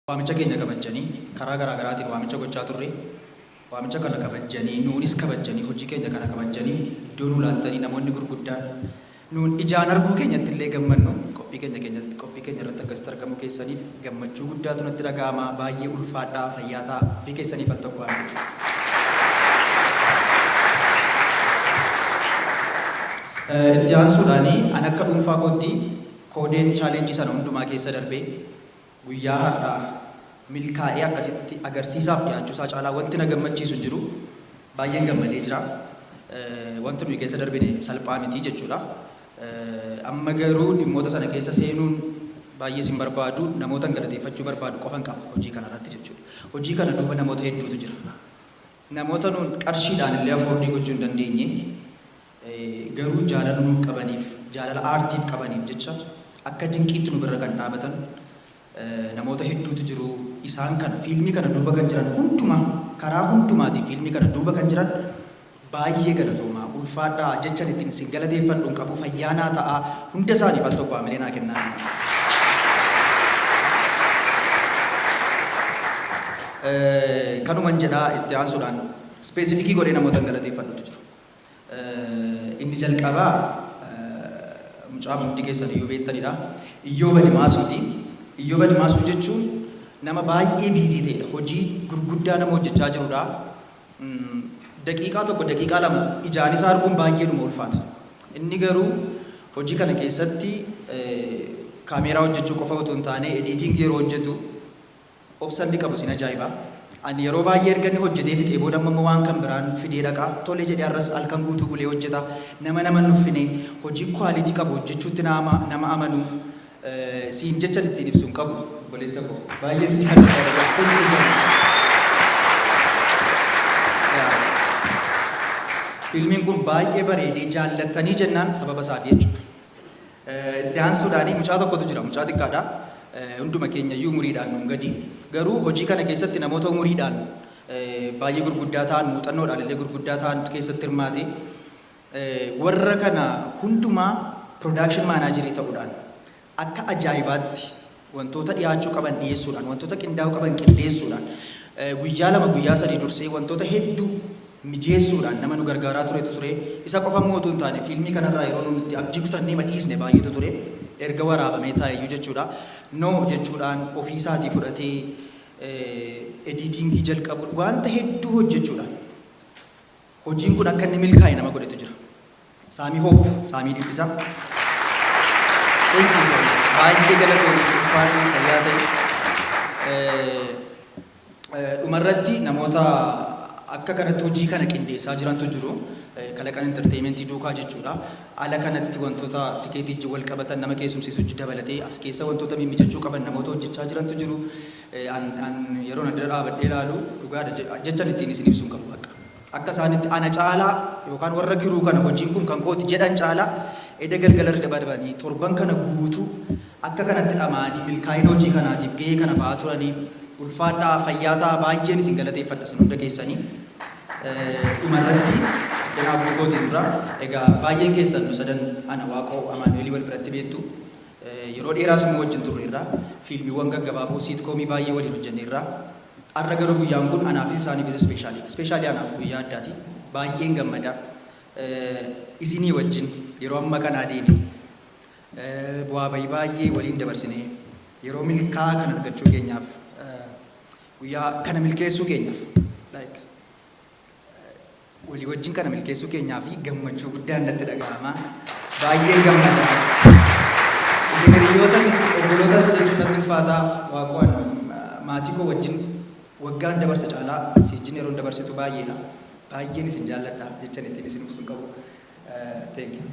Waamicha keenya kabajjanii, karaa garaa garaatiin waamicha gochaa turre. Waamicha kana kabajjanii, nuunis kabajjanii, hojii keenya kana kabajjanii, iddoo nuu laattanii namoonni gurguddaan nuun ijaan arguu keenyatti illee gammannu qophii keenya keenyatti qophii keenya irratti akkasitti argamuu keessaniif gammachuu guddaatu natti dhaga'ama. Baay'ee ulfaadhaa, fayyaa ta'aa. Ofii keessaniif al tokko haa Itti aansuudhaan an akka dhuunfaa kootti koodeen challenge sana hundumaa keessa darbee guyyaa har'aa milkaa'ee akkasitti agarsiisaaf dhiyaachuusaa caalaa wanti na gammachiisu hin jiru. Baay'een gammadee jira. Wanti nuyi keessa darbine salphaa miti jechuudha. Amma garuu dhimmoota sana keessa seenuun baay'ees hin barbaadu. Namootan galateeffachuu barbaadu qofan qaba hojii kanarratti jechuudha. Hojii kana duuba namoota hedduutu jira. Namoota nuun qarshiidhaan illee afoordii gochuu hin dandeenye garuu jaalala nuuf qabaniif, jaalala aartiif qabaniif jecha akka dinqiitti nu birra kan dhaabatan namoota hedduutu jiru. Isaan kana fiilmii kana duuba kan jiran hundumaa karaa hundumaatiin fiilmii kana duuba kan jiran baay'ee galatoomaa, ulfaadhaa jechan ittiin isin galateeffadhu hin qabu. Fayyaa naa ta'aa. Hunda isaaniif al tokko haamilee naa kennaa. Kanuman jedhaa itti aansuudhaan specific godhee namootan galateeffadhutu jiru. Inni jalqabaa mucaa hundi keessan iyyuu beektanidha. Iyyoob Adimaasuuti. Iyyoob Adimaasuu jechuun nama baay'ee busy ta'edha. Hojii gurguddaa nama hojjechaa jirudha. Daqiiqaa tokko daqiiqaa lama ijaan isaa arguun baay'eedhuma ulfaata. Inni garuu hojii kana keessatti kaameeraa hojjechuu qofa utuu hin taane editing yeroo hojjetu obsa inni qabu isin ajaa'iba. Ani yeroo baay'ee erga inni hojjetee fixee booda amma immoo waan kan biraan fidee dhaqa. Tole jedhee har'as halkan guutuu bulee hojjeta. Nama nama hin nuffine, hojii quality qabu hojjechuutti nama nama amanu siin jechan ittiin ibsu hin qabu obboleessa koo. Baay'een si jaalladha dhugaa. Thank you so much. Fiilmiin kun baay'ee bareedee jaallattanii jennaan sababa isaati jechuudha. Itti aansuudhaan mucaa tokkotu jira, mucaa xiqqaadha. Hunduma keenya iyyuu umuriidhaan nuun gadi. Garuu hojii kana keessatti namoota umuriidhaan baay'ee gurguddaa ta'an, muuxannoodhaan illee gurguddaa ta'an keessatti hirmaate. Warra kana hundumaa production manager ta'uudhaan akka ajaa'ibaatti wantoota dhiyaachuu qaban dhiyeessuudhaan, wantoota qindaa'uu qaban qindeessuudhaan, guyyaa 2 guyyaa 3 dursee wantoota hedduu mijeessuudhaan nama nu gargaaraa turetu ture. Isa qofa immoo utuu hin taane fiilmii kanarraa yeroo nuun itti abdii kutannee ma dhiisne baay'eetu ture. Erga waraabamee taa'eyyuu jechuudha. No jechuudhaan ofiisaatii fudhatee ediitingii jalqabuun wanta hedduu hojjechuudhaan hojiin kun akka inni milkaa'e nama godhetu jira. Saamii Hope, Saamii Dhiphisaa. Thank you so much. Baay'ee galatoomi, ulfaadhu, fayyaa ta'i. Dhumarratti namoota akka kanatti hojii kana qindeessaa jirantu jiru. Kalaqan Entertainment duukaa jechuudha. Ala kanatti wantoota tikeetii wajjin wal qabatan nama keessumsiisuu dabalatee as keessa wantoota mimmijachuu qaban namoota hojjechaa jirantu jiru. An yeroon adda dhaabadhee ilaalu dhugaadha jechan ittiin isin ibsuu hin qabu bakka. Akka isaanitti ana caalaa yookaan warra kiruu kana hojiin kun kan kooti jedhan caalaa eda galgala irra dabadabanii torban kana guutuu akka kanatti dhama'anii milkaa'ina hojii kanaatiif gahee kana ba'aa turanii ulfaadhaa, fayyaa ta'aa, baay'een isin galateeffadha isin hunda keessanii. Dhumarratti danaa bu'uu dura egaa baay'een keessan nu sadan ana Waaqoo Amaanu'eelii wal biratti beektu. Yeroo dheeraas immoo wajjin turreerra. Fiilmiiwwan gaggabaaboo sitcomii baay'ee waliin hojjenneerra. Har'a garuu guyyaan kun anaafis isaaniifis specialiidha. Specialii anaaf guyyaa addaati. Baay'een gammada. Isinii wajjin yeroo amma kanaa deeme bu'aa bayii baay'ee waliin dabarsinee yeroo milkaa'aa kan argachuu keenyaaf, guyyaa kana milkeessuu keenyaaf, like walii wajjin kana milkeessuu keenyaa fi gammachuu guddaan natti dhaga'ama. Baay'een gammada. Isin hiriyoota miti, obbolootas jechuun natti ulfaata. Waaqoon maatii koo wajjin waggaan dabarsa caalaa si wajjin yeroon dabarsitu baay'eedha. Baay'een isin jaalladha, jechan ittiin isin ibsuu qabu. Thank you.